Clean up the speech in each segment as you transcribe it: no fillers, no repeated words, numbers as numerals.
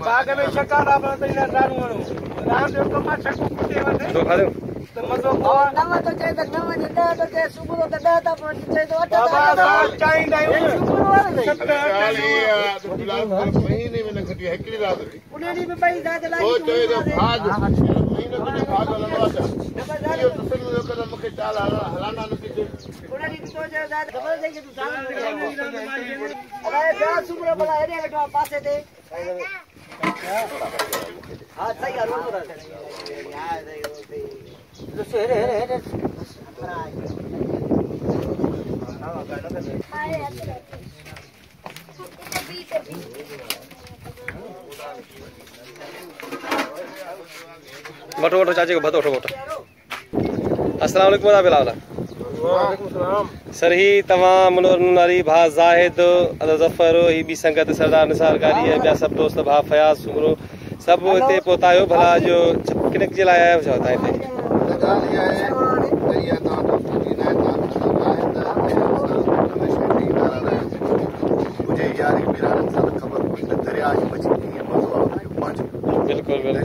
باغ ۾ شڪار ته مزو 9 ٿو چئي ته 9 جي 10 ٿو چئي صبح ته 10 ٿا چئي ٿو 8 ٿا چاهيندا آهيون 7 8 مهيني ۾ نه کٽي هڪڙي رات به ان ڏينهن به ٻئي ذات لاڳي او چئي ٿو ڀاڳ مهينو ته ڀاڳ هلندو آهي اهو تسلي جو ڪري مونکي چال هلانا نه ٿي ان ڏينهن تو چيو ذات خبر اٿئي ڪي تون سال اڙي ٻيا صبح ڀلا هيڏي ويٺو آ پاسي تي ها صحيح آ روز ڏسو هيڏي هيڏي هيڏي वठो वठो चाचे को भतो वठो वठो। अस्सलाम वालेकुम बिलावल। वालेकुम सलाम। सर ही तव्हां मनोहर नारी भा ज़ाहिद अदा ज़फ़र ही बी संगत सरदार निसार कारी ऐं ॿिया सभु दोस्त भा फयाज़ सुमरो सभु हिते पहुता आहियो। भला जो किनक जे लाइ आया आहियो छा तव्हां हिते? बिल्कुल बिल्कुल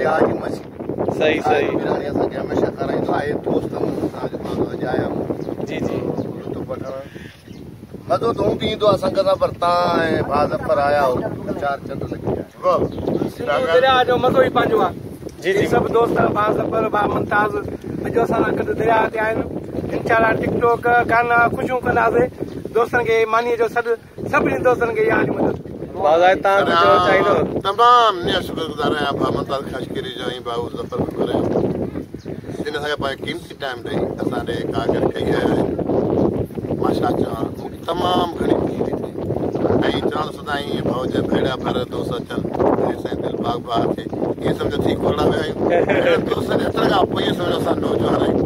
सही सही जी जी मज़ो त हूं बि ईंदो आहे संगत सां पर तव्हां ऐं भाउ ज़फ़र आया हो चार चंड लॻी विया। सिंधु दरिया जो मज़ो ई पंहिंजो आहे। जी जी सभु दोस्त भाउ ज़फ़र भाउ मुमताज़ अॼु असां सां गॾु दरिया ते आहिनि। इंशाअल्लाह टिकटॉक गाना ख़ुशियूं कंदासीं। दोस्तनि खे मानीअ जो सॾु सभिनी दोस्तनि खे इहा मदद। भाउ ज़ाहिद तव्हां कुझु चवणु चाहींदो? तमामु निहायत शुक्रगुज़ार आहियां भाउ मुमताज़ ख़ाशकेरी जो ऐं भाउ ज़फ़र जो जिन असांखे पंहिंजो क़ीमती टाइम ॾेई असां ॾे कागज़ कई आया आहिनि। मां छा चवां मूंखे तमामु घणी ख़ुशी थी थिए ऐं चवां सदाईं भाउ जा भेड़ा भर दोस्त अचनि साईं दिलि बाग बाग थिए ईअं सम्झो थी कोरड़ा विया आहियूं। दोस्तनि जे अचण खां पोइ ईअं सम्झो असां नौजवान आहियूं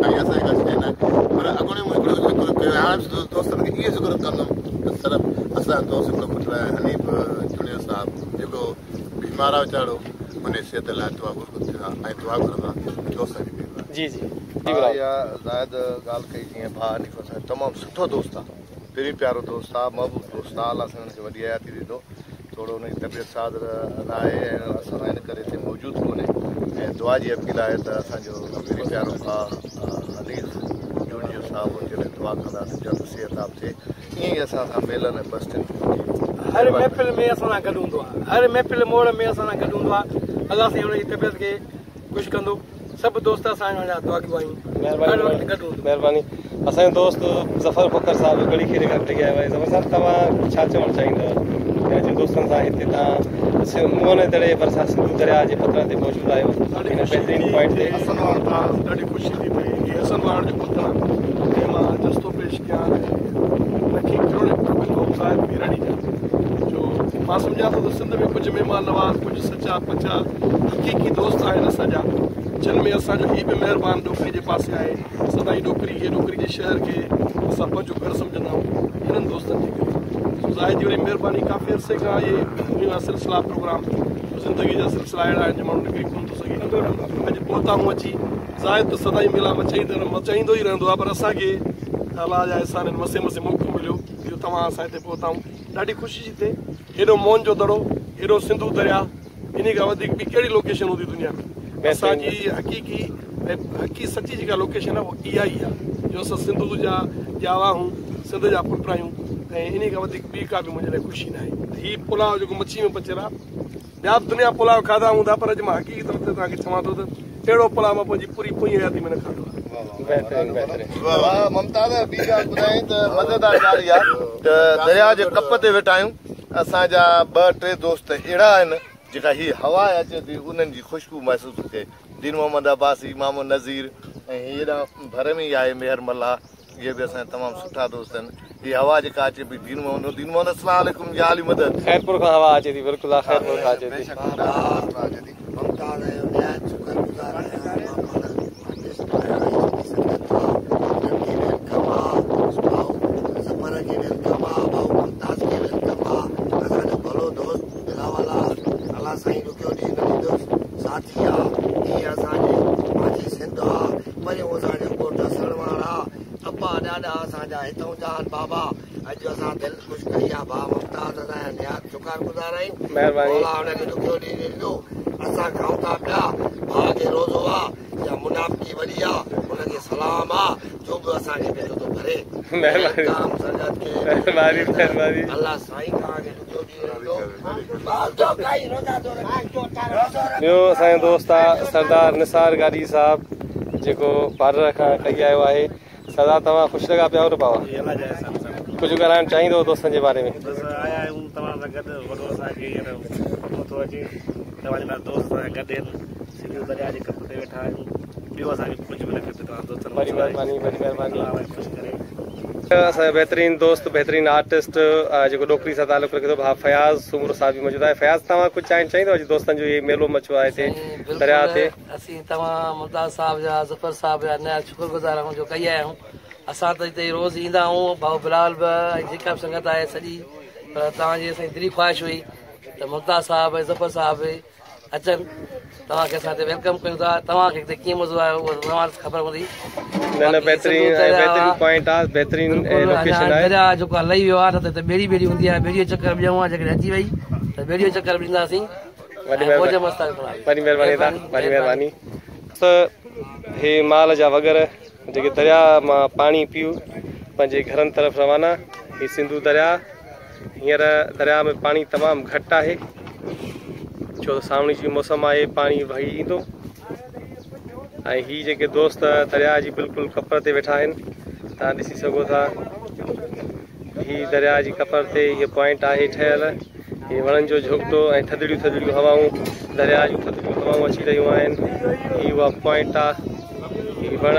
ऐं असांजी का शइ न आहे। पर अॻोणे मूं हिकिड़ो ज़िक्र कयो हाणे दोस्तनि खे इहो ज़िक्र कंदुमि त सिर्फ़ असांजो दोस्त हिकिड़ो पुटु आहे हनीफ़ जुनेजो साहिबु जेको बीमार आहे वीचारो उन सिहत लाइ दुआ ऐं दुआ घुरंदा दोस्तनि खे। जी जी इहा ज़ाहिद ॻाल्हि कई जीअं भाउ हनीफ़ असांजो तमामु सुठो दोस्त आहे, पहिरीं प्यारो दोस्त आहे, महबूब दोस्त आहे। अलाह साईं हुनखे वॾी हयाती ॾींदो। थोरो हुनजी तबियत साज़ न आहे ऐं असां हिन करे हिते मौजूदु कोन्हे ऐं दुआ जी अपील आहे त असांजो पहिरीं प्यारो भाउ हनीफ़ जुनेजो साहिबु हुनजे लाइ दुआ कंदासीं जल्द सिहताब थिए। ईअं ई असां सां मेलनि ऐं बस्तियुनि हर महफ़िल में असां सां गॾु हूंदो आहे, हर महफ़िल मोड़ में असां सां गॾु हूंदो आहे। अलाह साईं हुनजी तबियत खे ख़ुशि कंदो। सभु दोस्त असांजा दुआ आहियूं। महिरबानी महिरबानी। असांजो दोस्त ज़फ़र खोखर साहिबु गड़ी खेरे खां वठी आयो आहे। ज़फ़र साहिबु तव्हां छा चवणु चाहींदव अॼु दोस्तनि सां हिते तव्हां मोहन दड़े भरिसां सिंधु दरिया जे पतण ते मौजूदु आहियो हिन बहितरीन पॉइंट ते? ॾाढी ख़ुशी थी पई हीअ हसन जो पतण आहे मां जस्तो पेश कयां लखी करोड़ साहिब मीराणी जा जो मां सम्झां थो त सिंध में कुझु महिमान नवाज़ कुझु सचा पचा हक़ीक़ी दोस्त आहिनि असांजा जिन में असांजो हीउ बि महिरबान डोकरी जे पासे आहे। सदाईं डोकरी खे डोकरी जे शहर खे असां पंहिंजो घर सम्झंदा आहियूं हिननि दोस्तनि जे करे। ज़ाहिद जी वरी महिरबानी। काफ़ी अरसे खां इहे सिलसिला प्रोग्राम ज़िंदगी जा सिलसिला अहिड़ा आहिनि जो माण्हू निकिरी कोन थो सघे। अॼु पहुता आहियूं अची। ज़ाहिद त सदाईं मेला मचाईंदो ई रहंदो आहे पर असांखे अलाह जा अहसान आहिनि मसे मसे मौक़ो मिलियो जो तव्हां असां हिते पहुता आहियूं। ॾाढी ख़ुशी थी थिए। हेॾो मोहन जो दड़ो हेॾो सिंधु दरिया इन खां वधीक ॿी कहिड़ी लोकेशन हूंदी दुनिया में? असांजी हक़ीक़ी ऐं हक़ी सची जेका लोकेशन आहे उहा इहा ई आहे जो असां सिंधु जा ॼावा आहियूं, सिंध जा पुट आहियूं ऐं इन खां वधीक ॿी का बि मुंहिंजे लाइ ख़ुशी न आहे। हीउ पुलाव जेको मच्छी में पचियल आहे, ॿिया बि दुनिया पुलाव खाधा हूंदा पर अॼु मां हक़ीक़ी तौर ते तव्हांखे चवां थो त अहिड़ो पुलाव मां पंहिंजी पूरी पोई हयाती में न खाधो आहे। बहितरीन बहितरीन। वाह मुमताज़ ॿी ॻाल्हि ॿुधाई त मज़ेदार ॻाल्हि इहा त दरिया जे कप ते वेठा आहियूं। असांजा ॿ टे दोस्त अहिड़ा आहिनि जेका हीअ हवा अचे थी उन्हनि जी ख़ुशबू महसूसु थिए। दीन मोहम्मद अब्बासी, मामू नज़ीर ऐं हेॾां भर में ई आहे मेहर मल्लाह, इहे बि असांजा तमामु सुठा दोस्त आहिनि। हीअ हवा जेका अचे पई दीन मोहम्मद, दीन मोहम्मद अस्सलाम वालेकुम या अली मदद। ख़ैरपुर खां हवा अचे थी। बिल्कुलु ख़ैरपुर खां अचे थी। साईं ॾुखियो ॾींहुं न ॾींदुसि। साथी आहे हीअ असांजे ڏاڏا اسان جا هتون جا آهن بابا. اڄ اسان دل خوش ڪئي آهي ڀاءُ ممتاز، اسان جا نهايت شڪر گذار آهيون. مهرباني. مولا هن کي ڏکيو ڏينهن ڏيندو. اسان کائون ٿا پيا، ڀاءُ کي روزو آهي يا منافقي وڏي آهي، هن کي سلام آهي جو به اسان کي پيو ٿو ڀري. مهرباني. ڪام سرجت کي مهرباني مهرباني. الله سائين توهان کي ڏکيو ڏينهن ڏيندو. ٻيو اسان جو دوست آهي سردار نثار گاڏهي صاحب جيڪو بارڊر کان ڪهي آيو آهي. سردار توهان خوش لڳا پيا آهيو نه بابا؟ ڪجهه ڳالهائڻ چاهيندو دوستن جي باري ۾؟ بس آيا آهيون توهان سان گڏ، وڏو اسان کي هينئر مزو ٿو اچي. توهان جا دوست اسان سان گڏ آهن، سنڌو دريا جي ڪپ تي ويٺا آهيون. ٻيو اسان کي ڪجهه به نه کپي، توهان دوستن وڏي مهرباني وڏي مهرباني. خوش ڪري. اسان جو بهترين دوست بهترين آرٽسٽ جيڪو ڏوڪري سان تعلق رکي ٿو ڀاءُ فياض سومرو صاحب به موجود آهي. فياض توهان ڪجهه چاهڻ چاهيندو اڄ دوستن جو هي ميلو مچو آهي هتي دريا تي؟ اسين توهان ممتاز صاحب جا ظفر صاحب جا نهايت شڪر گذار آهيون جو ڪئي آيا آهيون. اسان ته هتي روز ايندا آهيون، ڀاءُ بلال به ۽ جيڪا به سنگت آهي سڄي، پر توهان جي اسان جي دلي خواهش هئي ته ممتاز صاحب ۽ ظفر صاحب اچن. توهان کي اسان هتي welcome ڪيون ٿا. توهان کي هتي ڪيئن مزو آيو اهو توهان کي خبر هوندي. نه نه بهترين بهترين پوائنٽ آهي، بهترين لوڪيشن آهي. دريا جيڪو آهي لهي ويو آهي، نه ته هتي ٻيڙي ٻيڙي هوندي آهي، ٻيڙي جو چڪر به ڏيون آهي. جيڪڏهن اچي وئي ته ٻيڙي جو چڪر به ڏينداسين. وڏي مهرباني وڏي مهرباني وڏي مهرباني. ته هي مال جا وڳر جيڪي دريا مان پاڻي پيو پنهنجي گهرن طرف روانا. هي سنڌو دريا هينئر دريا ۾ پاڻي تمام گهٽ آهي، ڇو ته سانوڻي جي موسم آهي، پاڻي وهي ايندو. ۽ هي جيڪي دوست دريا جي بلڪل ڪپر تي ويٺا آهن، توهان ڏسي سگهو ٿا هي دريا جي ڪپر تي هيءَ پوائنٽ آهي ٺهيل. هي وڻن جو جهوپٽو ۽ ٿڌڙيون ٿڌڙيون هوائون، دريا جون ٿڌڙيون هوائون اچي رهيون آهن. هي اها پوائنٽ آهي، هي وڻ